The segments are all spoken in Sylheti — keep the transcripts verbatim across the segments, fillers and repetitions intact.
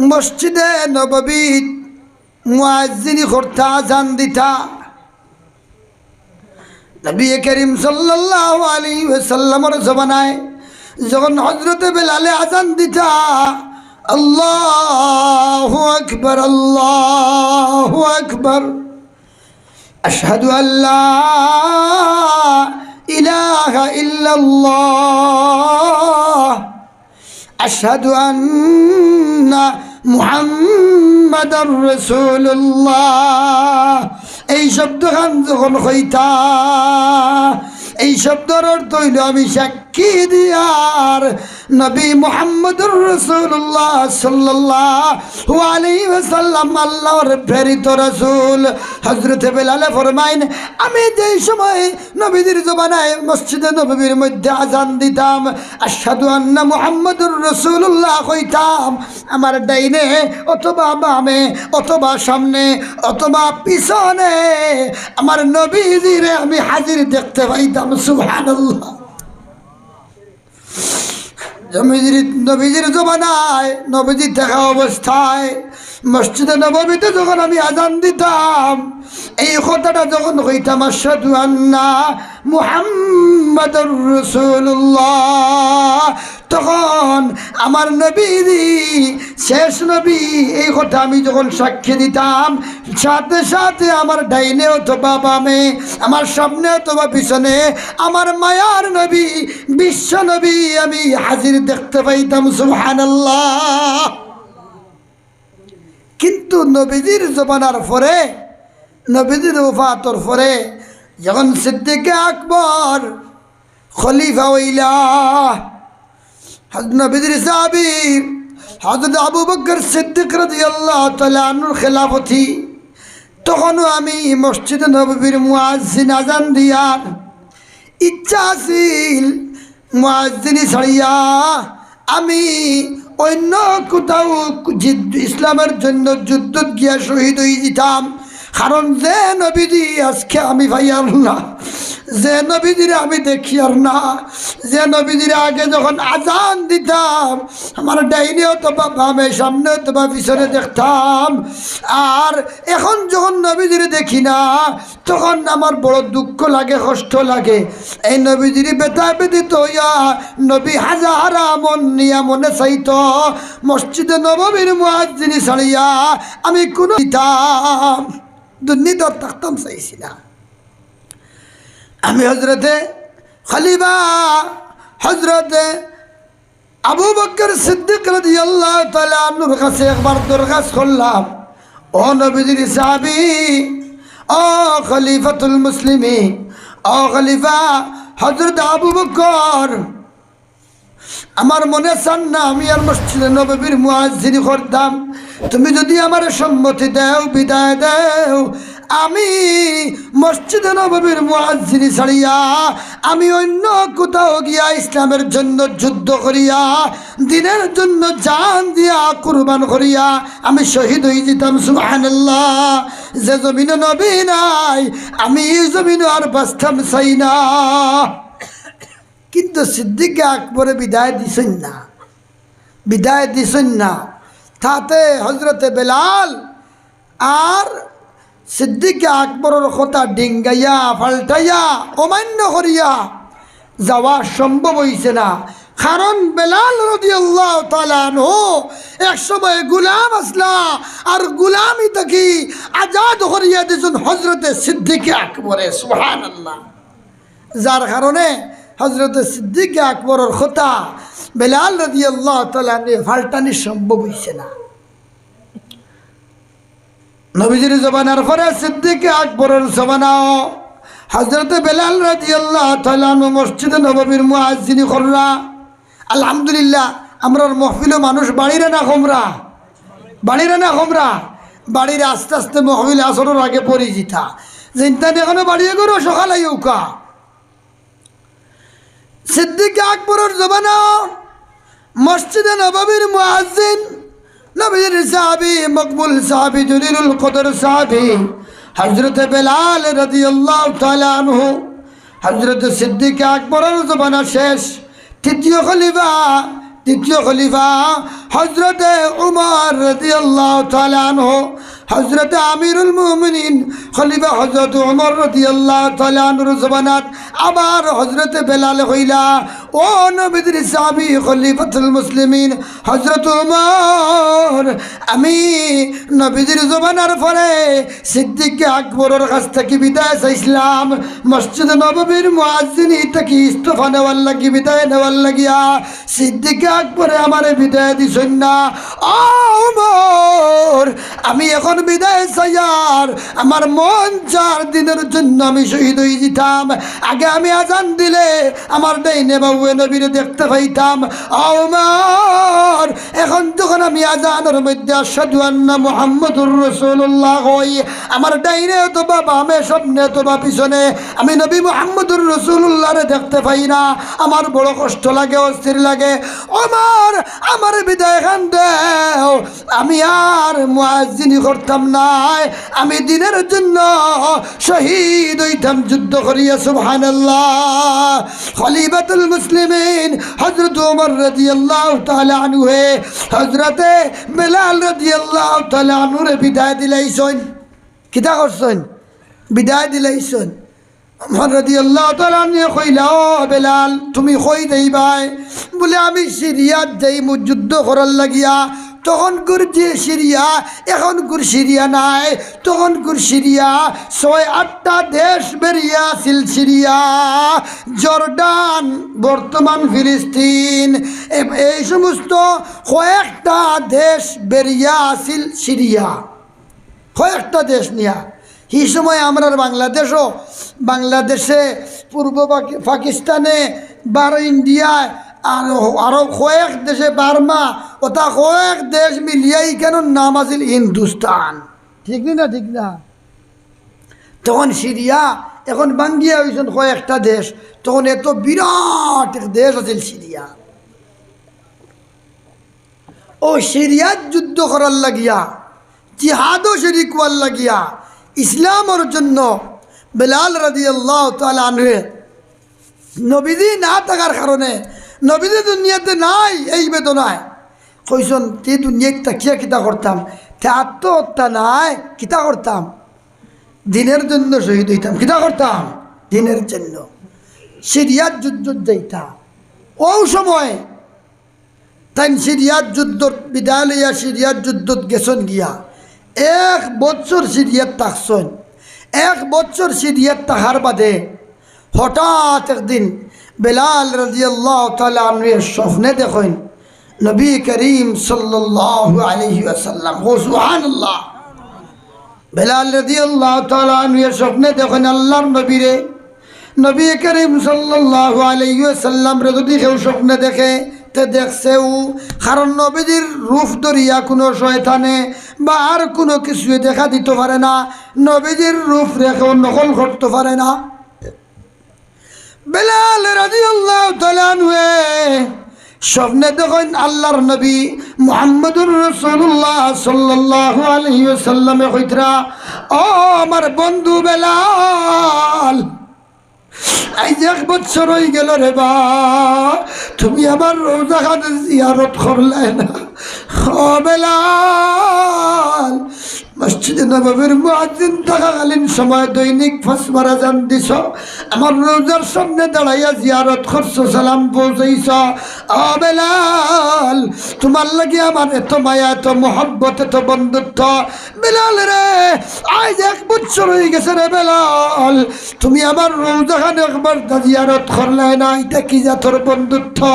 মসজিদে নববীত মুয়াজ্জিনি করতা, আজান দিতা। নবী করিম সাল্লাল্লাহু আলাইহি ওয়াসাল্লামর জমানায় যখন হযরতে বেলালে আজান দিতা, "আল্লাহু আকবার, আল্লাহু আকবার, আশহাদু আল্লা ইলাহা ইল্লাল্লাহ।" আশহাদু আন্না মুহাম্মাদার রাসূলুল্লাহ। এই শব্দখান যখন কইতা, এই শব্দর অর্থ অইলো আমি সাক্ষী দিয়ার নবী মুহাম্মদুর রাসূলুল্লাহ সাল্লাল্লাহু আলাইহি ওয়াসাল্লাম আল্লাহর প্রেরিত রাসূল। হযরতে বেলালে ফরমাইন, আমি যেই সময় নবীজির জমানায় মসজিদে নববীর মধ্যে আজান দিতাম, "আশহাদু আন্না মুহাম্মাদুর রাসূলুল্লাহ" কইতাম, আমার ডাইনে অথবা বামে অথবা সামনে অথবা পিছনে আমার নবীজিরে আমি হাজির দেখতে পাইতাম। সুবহানাল্লাহ। নবীজির, নবীজির জমানায় নবীজি থাকা অবস্থায় মসজিদে নববীতে যখন আমি আজান দিতাম, এই কথাটা যখন কইতাম, "আশহাদু আন্না মুহাম্মাদুর রাসূলুল্লাহ", তখন আমার নবীজি, শেষ নবী, এই কথা আমি যখন সাক্ষী দিতাম, সাথে সাথে আমার ডাইনে অথবা বামে, আমার সামনে অথবা পিছনে আমার মায়ার নবী, বিশ্ব নবী আমি হাজির দেখতে পাইতাম। সুবহানাল্লাহ। কিন্তু নবীজির জমানার পরে, নবীজির ওফাতর পরে যখন সিদ্দিকে আকবর খলিফা অইলা, হজ-, নবীজির সাহাবী হযরত আবু বকর সিদ্দিক রাদিয়াল্লাহু তাআলা আনহুর খেলাফতি, তখনও আমি মসজিদে নববীর মুয়াজ্জিন আজান দিয়ার ইচ্ছা আছিল মুয়াজ্জিনি ছাড়িয়া আমি অন্য কোথাও যুদ্ধ, ইসলামের জন্য যুদ্ধত গিয়া শহীদ অইযিতাম। কারণ যে নবীজি আজকে আমি পাইয়ার না, যে নবীজিরে আমি দেখিয়ার না, যে নবীজিরে আগে যখন আজান দিতাম, আমার ডাইনে অথবা বামে, সামনে অথবা পিছনে দেখতাম, আর এখন যখন নবীজিরে দেখি না, তখন আমার বড় দুঃখ লাগে, কষ্ট লাগে। এই নবীজির বেতা ব্যথিত অইয়া নবী হাজারা মন নিয়া মনে চাইতো মসজিদে নববীর মুয়াজ্জিনি ছাড়িয়া আমি কোনো দিতাম, দুনিয়াত থাকতাম চাইছি না। আমি হযরতে খলিফা, হযরতে আবু বকর সিদ্দিক রাদিয়াল্লাহু তাআলা আনহুর কাছে একবার দরখাস্ত করলাম, "ও নবীজির সাহাবী, ও খলিফাতুল মুসলিমিন, ও খলিফা হযরত আবু বকর, আমার মনে চার না আমি আর মসজিদে নববীর মুয়াজ্জিনি করতাম। তুমি যদি আমারে সম্মতি দেও, বিদায় দেও, আমি মসজিদে নববীর মুয়াজ্জিনি ছাড়িয়া আমি অন্য কোথাও গিয়া ইসলামের জন্য যুদ্ধ করিয়া, দ্বীনের জন্য জান দিয়া, কুরবান করিয়া আমি শহীদ অইযিতাম।" সুবহানাল্লাহ। যে জমিনো নবী নাই, আমি ই জমিনো আর বাঁচতাম চাই না। কিন্তু সিদ্দিকে আকবরে বিদায় দিছইন না, বিদায় দিছইন না। তাতে হযরতে বেলাল আর সিদ্দিকে আকবরর কথা ডিঙ্গাইয়া, পাল্টাইয়া, অমান্য করিয়া যাওয়া সম্ভব অইছে না। কারণ বেলাল রাদিয়াল্লাহু তাআলা আনহু এক সময় গুলাম আছলা, আর গুলামি থাকি আজাদ করিয়া দিছইন হযরতে সিদ্দিকে আকবরে। সুবহানাল্লাহ। যার কারণে হযরতে সিদ্দিকে আকবরর কথা বেলাল রাদিয়াল্লাহু তাআলা আনহু পাল্টানি সম্ভব অইছে না। নবীজির জমানার পরে সিদ্দিকে আকবরর জমানাও হযরতে বেলাল রাদিয়াল্লাহু তাআলা আনহু মসজিদে নববীর মুয়াজ্জিনি কররা। আলহামদুলিল্লাহ, আমরার মহফিলো মানুষ বাড়িরা না কমরা? বাড়িরা না কমরা? বাড়িরা আস্তে আস্তে মহফিল আসরর আগে পড়ি যিতা। যেইনতান এখনো বাড়িয়ে করো, সকালে উকা। সিদ্দিক আকবরর জমানা, মসজিদে নববীর মুয়াজ্জিন, নবীর সাহাবী, মকবুল সাহাবী, জলিলুল কদর সাহাবী, হযরতে বেলাল রাদিয়াল্লাহু তাআলা আনহু, হযরতে সিদ্দিক আকবরর জমানা শেষ, তৃতীয় খলিফা, দ্বিতীয় খলিফা হযরতে উমর রাদিয়াল্লাহু তাআলা আনহু, হযরতে আমিরুল মুমিনিন খলিফা হযরত উমর রাদিয়াল্লাহু তাআলা আনহুর জমানাত আবার হযরতে বেলালে কইলা, "ও নবীজির সাহাবী খলিফাতুল মুসলিমিন হযরত উমর, আমি নবীজির জমানার পরে সিদ্দিকে আকবরর কাছ থাকি বিদায় চাইছলাম, মসজিদে নববীর মুয়াজ্জিনি থাকি ইস্তফা নেওয়ার লাগি, বিদায় নেওয়ার লাগিয়া।" সিদ্দিকে আকবরে আমারে বিদায় দিছইন না। ও উমর, আমি এখন বিদায় চাইয়ার, আমার মন চার দিনের জন্য আমি শহীদ অইযিতাম। আগে আমি আজান দিলে আমার ডাইনে বাউয়ে নবীরে দেখতে পাইতাম। ও উমর, এখন যখন আমি আজানর মধ্যে আশহাদু আন্না মুহাম্মাদুর রাসূলুল্লাহ কই, আমার ডাইনে অথবা বামে, সামনে অথবা পিছনে আমি নবী মুহাম্মাদুর রাসূলুল্লাহরে দেখতে পাই না, আমার বড় কষ্ট লাগে, অস্থির লাগে। ওমর, আমার বিদায় খান দেও, আমি আর মুয়াজ্জিনি করতাম নায়, আমি দ্বীনের জন্য শহীদ অইতাম যুদ্ধ করিয়া। সুবহানাল্লাহ। খলিফাতুল মুসলিমিন হযরত ওমর রাদিয়াল্লাহু তাআলা আনহুয়ে হযরতে বেলাল রাদিয়াল্লাহু তাআলা আনহুরে বিদায় দিলাইছইন। কিতা করছইন? বিদায় দিলাইছইন। ওমর রাদিয়াল্লাহু তাআলা আনহুয়ে কইলা, "ও বেলাল, তুমি কই যাইবায়?" বুলে, "আমি সিরিয়াত যাইমু যুদ্ধ করার লাগিয়া।" তখনকুর যে সিরিয়া, এখনকুর সিরিয়া নায়। তখনকুর সিরিয়া ছয় আটটা দেশ বেরিয়া আছিল সিরিয়া, জর্ডান, বর্তমান ফিলিস্তিন, এ-, এই সমস্ত কয়েকটা দেশ বেরিয়া আছিল সিরিয়া। কয়েকটা দেশ নিয়া। সেই সময় আমরার বাংলাদেশও, বাংলাদেশে, পূর্ব পাকি-, পাকিস্তানে, বারো ইন্ডিয়ায়, আর আরো কয়েক দেশে, বার্মা, ওটা কয়েক দেশ মিলিয়া ইখানর নাম আছিল হিন্দুস্তান। ঠিক নি না? ঠিক না? তখন সিরিয়া, এখন ভাঙ্গিয়া অইছইন কয়েকটা দেশ, তখন এত বিরাট এক দেশ আছিল সিরিয়া। ও সিরিয়াত যুদ্ধ করার লাগিয়া, জিহাদও শরিক অওয়ার লাগিয়া, ইসলামর জন্য বেলাল রাদিয়াল্লাহু তাআলা আনহুয়ে নবীজি না থাকার কারণে, নবীজি দুনিয়াতে নাই, এই বেদনায় কইছইন, "তে দুনিয়াত থাকিয়া কিতা করতাম? তে আত্মহত্যা নায়, কিতা করতাম? দ্বীনের জন্য শহীদ অইতাম।" কিতা করতাম? দ্বীনের জন্য। সিরিয়াত যুদ্ধত যাইতা। ও সময় তাইন সিরিয়ার যুদ্ধত বিদায় লইয়া সিরিয়ার যুদ্ধত গেছইন গিয়া। এক বছর সিরিয়াত থাকছইন। এক বছর সিরিয়াত থাকার বাদে হঠাৎ একদিন বেলাল রাদিয়াল্লাহু তাআলা আনহুয়ে স্বপ্নে দেখইন নবী করিম সাল্লাল্লাহু আলাইহি ওয়াসাল্লাম। ও সুবহানাল্লাহ। বেলাল রাদিয়াল্লাহু তাআলা আনহুয়ে স্বপ্নে দেখইন আল্লাহর নবীরে। নবী করিম সাল্লাল্লাহু আলাইহি ওয়াসাল্লামরে যদি কেউ স্বপ্নে দেখে, তে দেখছেউ, কারণ নবীজির রূপ ধরিয়া কুনু শয়তানে বা আর কুনু কিছুয়ে দেখা দিতো পারে না, নবীজির রূপরে কেউ নকল করতো পারে না। বেলাল রাদিয়াল্লাহু তাআলা আনহুয়ে স্বপ্নে দেখইন আল্লাহর নবী মুহাম্মদুর রাসূলুল্লাহ সাল্লাল্লাহু আলাইহি ওয়াসাল্লামে কইতরা, "ও আমার বন্ধু বেলাল, আইজ এক বছর অইগেল রে বা, তুমি আমার রওজাখান জিয়ারত করলায় না। ও বেলাল, মসজিদে নববীর মুয়াজ্জিন থাকাকালীন সময় দৈনিক পাঁচবার আজান দিছো, আমার রওজার সামনে দাঁড়াইয়া জিয়ারত করছো, সালাম পৌঁছাইছো। ও বেলাল, তুমার লাগি আমার এত মায়া, এত মহব্বত, এত বন্ধুত্ব। বেলাল রে, আইজ এক বছর অইগেছে রে বেলাল, তুমি আমার রওজাখান একবার জিয়ারত করলায় না, ইটা কি জাতর বন্ধুত্ব?"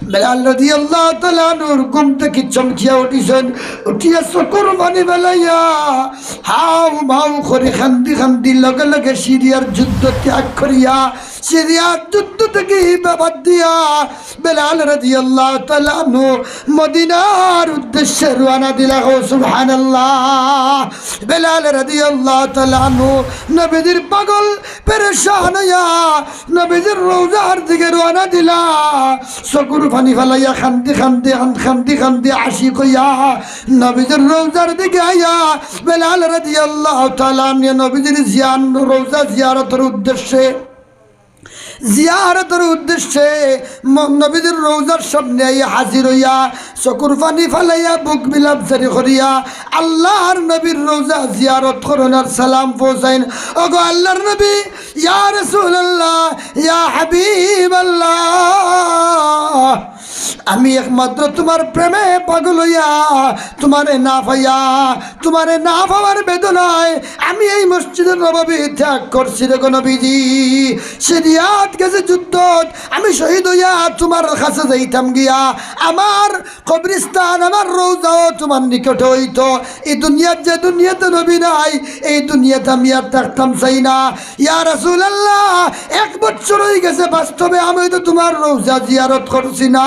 বেলাল রাদিয়াল্লাহু তাআলা আনহুর ঘুম থাকি চমকিয়া উঠিছইন, উঠিয়া চকুর পানি ফালাইয়া হাউ মাউ করি কান্দি কান্দি লগে লগে সিরিয়ার যুদ্ধ ত্যাগ করিয়া, সিরিয়ার যুদ্ধ থাকি বাদ দিয়া বেলাল রাদিয়াল্লাহু তাআলা আনহু মদিনার উদ্দেশ্যে রওয়ানা দিলা। কও সুবহানাল্লাহ। বেলাল রাদিয়াল্লাহু তাআলা আনহু নবীজির পাগল পেরেশান অইয়া নবীজির রওজার দিকে রওয়ানা দিলা। চকুর পানি ফালাইয়া কান্দি কান্দি, কান্দি কান্দি আশিক অইয়া নবীজির রওজার দিকে আইয়া বেলাল রাদিয়াল্লাহু তাআলা আনহু নবীজির জিয়ান-, রওজা জিয়ারতর উদ্দেশ্যে জিয়ারতর উদ্দেশ্যে ম-, নবীজির রওজার সামনে আইয়া হাজির অইয়া, চকুর পানি ফালাইয়া, বুক বিলাপ জারি করিয়া, আল্লাহর নবীর রওজা জিয়ারত করইন আর সালাম পৌঁছাইন। ওগো আল্লাহর নবী, ইয়া রাসূলুল্লাহ, ইয়া হাবিবাল্লাহ, আমি একমাত্র তুমার প্রেমে পাগল অইয়া, তুমারে না পাইয়া, তুমারে না পাওয়ার বেদনায় আমি এই মসজিদে নববী ত্যাগ করছি রে গো নবীজি। সিরিয়াত গেছে যুদ্ধত, আমি শহীদ অইয়া তুমার কাছে যাইতাম গিয়া। আমার কবরস্থান, আমার রওজাও তুমার নিকটে অইতো। এই দুনিয়াত যে দুনিয়াতে নবী নাই, এই দুনিয়াতে আমি আর থাকতাম চাই না। ইয়া রাসূলুল্লাহ, এক বছর অই গেছে, বাস্তবে আমি তো তুমার রওজা জিয়ারত করছি না।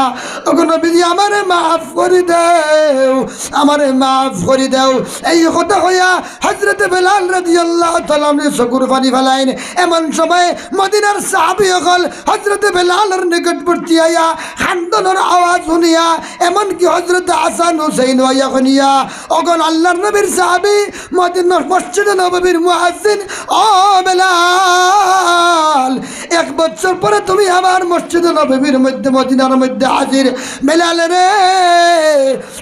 ওগো নবীজি, আমারে মাফ করি দেও, আমারে মাফ করি দেও। এই কথা কইয়া হযরতে বেলাল রাদিয়াল্লাহু তাআলা আনহু চকুর পানি ফালাইন। এমন সময় মদিনার সাহাবী অকল হযরতে বেলালর নিকটবর্তী আইয়া কান্দনর আওয়াজ হুনিয়া, এমনকি হযরতে হাসান হুসাইন আইয়া হুনিয়া, ওগো আল্লাহর নবীর সাহাবী, মদিনা, মসজিদে নববীর মুয়াজ্জিন, ও বেলাল, এক বছর পরে তুমি আবার মসজিদে নববীর মধ্যে, মদিনার মধ্যে হাজির। বেলাল রে,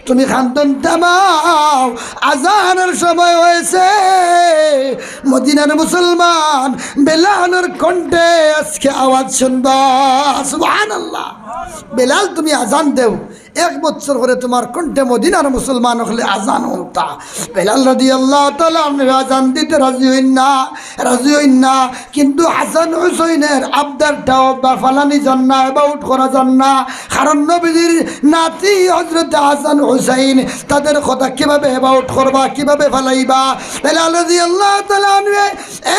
তুমি কান্দন থামাও, আজানের সময় অইছে। মদিনার মুসলমান বেলালর কণ্ঠে আজকে আওয়াজ শুনবা। সুবহানাল্লাহ। বেলাল, তুমি আজান দেও, এক বছর পরে তুমার কণ্ঠে মদিনার মুসলমান অকলে আজান হুনতা। বেলাল রাদিয়াল্লাহু তাআলা আনহু আজান দিতে রাজি অইন না, রাজি অইন না। কিন্তু হাসান হুসাইনের আবদারটাও বা ফালানি যার না, about করা যার না। কারণ নবীজির নাতি হযরতে হাসান হুসাইন, তাদের কথা কিভাবে about করবা, কিভাবে ফালাইবা? বেলাল রাদিয়াল্লাহু তাআলা আনহু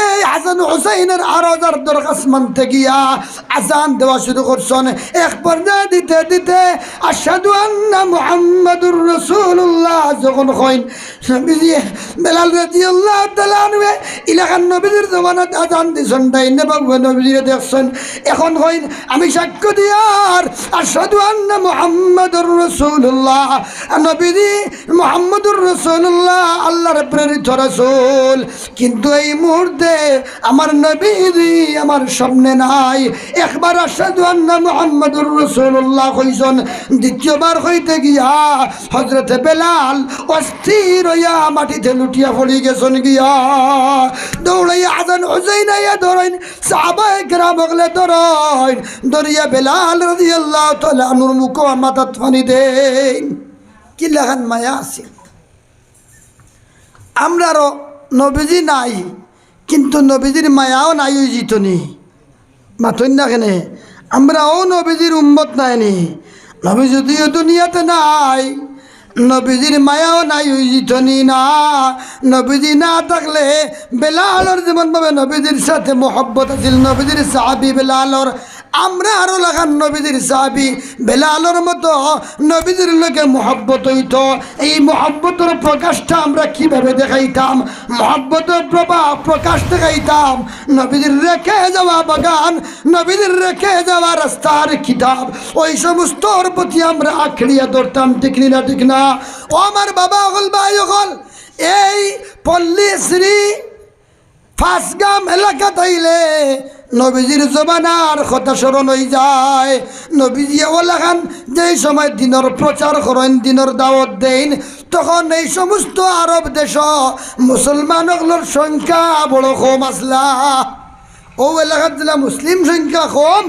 এই হাসান হুসাইনের আরজ আর দরখাস্ত মানতে গিয়া আজান দেওয়া শুরু করছইন। এক পর্যায়ে দিতে দিতে আশহাদু আন্না মুহাম্মাদুর রাসূলুল্লাহ যখন কইন, নবীজি, বেলাল রাদিয়াল্লাহু তাআলা আনহু ইলাখান নবীজির জমানাত আজান দিছইন, ডাইনে বাউয়ে নবীজিরে দেখছইন। এখন কইন, আমি সাক্ষ্য দিয়ার আশহাদু আন্না মুহাম্মাদুর রাসূলুল্লাহ, নবীজি মুহাম্মাদুর রাসূলুল্লাহ, আল্লাহর প্রেরিত রাসূল। কিন্তু এই মুহূর্তে আমার নবীজি আমার সামনে নাই। একবার আশহাদু আন্না মুহাম্মাদুর রাসূলুল্লাহ কইছইন, দ্বিতীয়বার কইতে গিয়া হযরতে বেলাল অস্থির অইয়া মাটিতে লুটিয়া পড়ি গেছইন গিয়া। দৌড়াইয়া হাসান হুসাইন আইয়া ধরইন, সাহাবায়ে কেরাম অকলে ধরইন, ধরিয়া বেলাল রাদিয়াল্লাহু তাআলা আনহুর মুখো মাথাত পানি দেইন। কিলাখান মায়া আছিল। আমরারও নবীজি নাই, কিন্তু নবীজির মায়াও নাই অইযিতো নি। মাতইন না কেনে? আমরাও নবীজির উম্মত নায় নি? নবী যদিও দুনিয়াতে নাই, নবীজির মায়াও নাই অইযিতো নি না। নবীজি না থাকলে বেলালর যেমন ভাবে নবীজির সাথে মহব্বত আছিল, নবীজির সাহাবী বেলালর, আমরারও লাখান নবীজির সাহাবী বেলালর মতো নবীজির লগে মহব্বত অইতো। এই মহব্বতর প্রকাশটা আমরা কিভাবে দেখাইতাম? মহব্বতর প্রভা-, প্রকাশ দেখাইতাম নবীজির রেখে যাওয়া বাগান, নবীজির রেখে যাওয়া রাস্তার কিতাব, ওই সমস্তর প্রতি আমরা আঁকড়িয়া ধরতাম, ঠিক নি না, ঠিক না? ও আমার বাবা অকল, ভাই অকল, এই পল্লী শ্রী পাঁচগাম এলাকাত আইলে নবীজির জমানার কথা স্মরণ অইযায়। নবীজিয়ে অলাখান যেই সময় দ্বীনর প্রচার করইন, দ্বীনর দাওয়াত দেইন, তখন এই সমস্ত আরব দেশো মুসলমান অকলর সংখ্যা বড় কম আছলা। অউ এলাকাত যেলা মুসলিম সংখ্যা কম,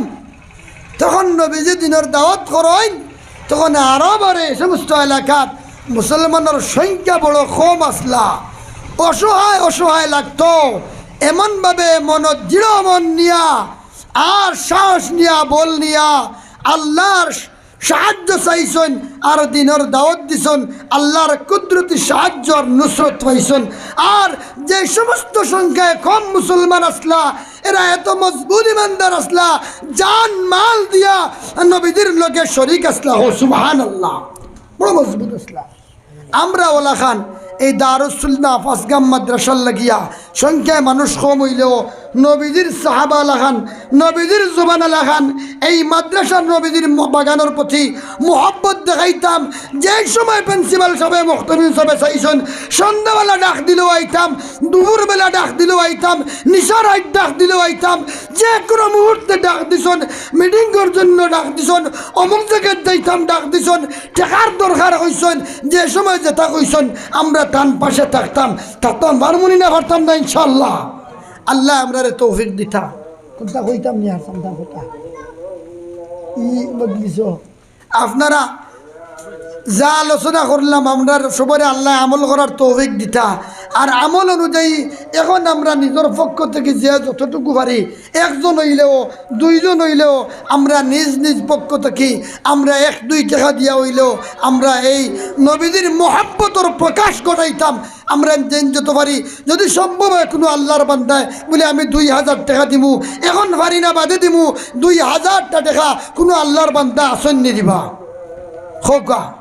তখন নবীজি দ্বীনর দাওয়াত করইন, তখন আরবর এই সমস্ত এলাকাত মুসলমানর সংখ্যা বড় কম আছলা। অসহায় অসহায় লাগতো। এমনভাবে মনো দৃঢ় মন নিয়া আর সাহস নিয়া, বল নিয়া আল্লাহর সাহায্য চাইছইন, আর দ্বীনর দাওয়াত দিছইন, আল্লাহর কুদরতি সাহায্য আর নুসরত পাইছইন। আর যে সমস্ত সংখ্যায় কম মুসলমান আছলা, এরা এত মজবুত ইমানদার আছলা, জান মাল দিয়া নবীজির লগে শরিক আছলা। হো সুবহানাল্লাহ, বড় মজবুত আছলা। আমরা অলাখান এই দারুস সুন্নাহ পাঁচগাম মাদ্রাসার লাগিয়া সংখ্যায় মানুষ কম অইলেও নবীজির সাহাবা লাখান, নবীজির জমানা লাখান এই মাদ্রাসার নবীজির ম-, বাগানর প্রতি মহব্বত দেখাইতাম। যে সময় প্রিন্সিপাল সাবে, মুহতামিম সাবে চাইছইন, সন্ধ্যাবেলা ডাক দিলেও আইতাম, দুপুরবেলা ডাক দিলেও আইতাম, নিশা রাইত ডাক দিলেও আইতাম, যে কোনো মুহূর্তে ডাক দিছইন, মিটিংর জন্য ডাক দিছইন, অমুক জাগাত যাইতাম ডাক দিছইন, টেকার দরকার কইছইন, যে সময় যেটা কইছইন আমরা তান পাশে থাকতাম, থাকতাম, পারমুনি না পারতাম না ইনশাআল্লাহ। আল্লায় আমরারে তৌফিক দিতা। কুন্তা কইতাম নি আর সামদাম কথা। ই মজলিসো আপনারা যা আলোচনা করলাম, আমরার সবরে আল্লায় আমল করার তৌফিক দিতা। আর আমল অনুযায়ী এখন আমরা নিজর পক্ষ থাকি যে যতটুকু পারি, একজন অইলেও, দুইজন অইলেও, আমরা নিজ নিজ পক্ষ থাকি আমরা এক দুই টেকা দিয়া অইলেও আমরা এই নবীজির মহব্বতর প্রকাশ ঘটাইতাম। আমরা যেন যত পারি, যদি সম্ভব হয়, কুনু আল্লার বান্দায় বুলে, "আমি দুই হাজার টেকা দিমু, এখন পারি না, বাদে দিমু", দুই হাজারটা টেকা কুনু আল্লার বান্দা আছইন নি দিবা? কউক্কা,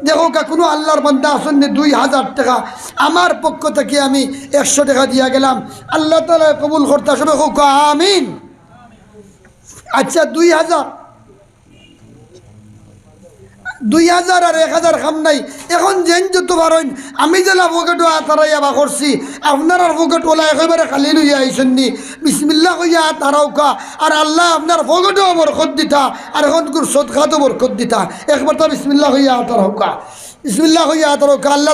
দেখউক্কা, কুনু আল্লার বান্দা আছইন নি দুই হাজার টেকা? আমার পক্ষ থাকি আমি একশো টেকা দিয়া গেলাম, আল্লাহ তাআলায় কবুল করতা, সবে কউক্কা আমিন। আচ্ছা, দুই হাজার, দুই হাজার আর এক হাজার কাম নাই। এখন যেন যত পারইন, আমি যেলা পকেটো আত হারাইয়া বার করছি, আপনারার পকেট অলা একেবারে খালি লইয়া আইছইন নি। বিসমিল্লাহ কইয়া আত হারাউক্কা, আর আল্লায় আপনার পকেটো বরকত দিতা, আর অখনকুর সদকাতো বরকত দিতা। একবারতা বিসমিল্লাহ কইয়া আত হারাউক্কা, বিসমিল্লাহ কইয়া আত হারাউক্কা। আল্লাহ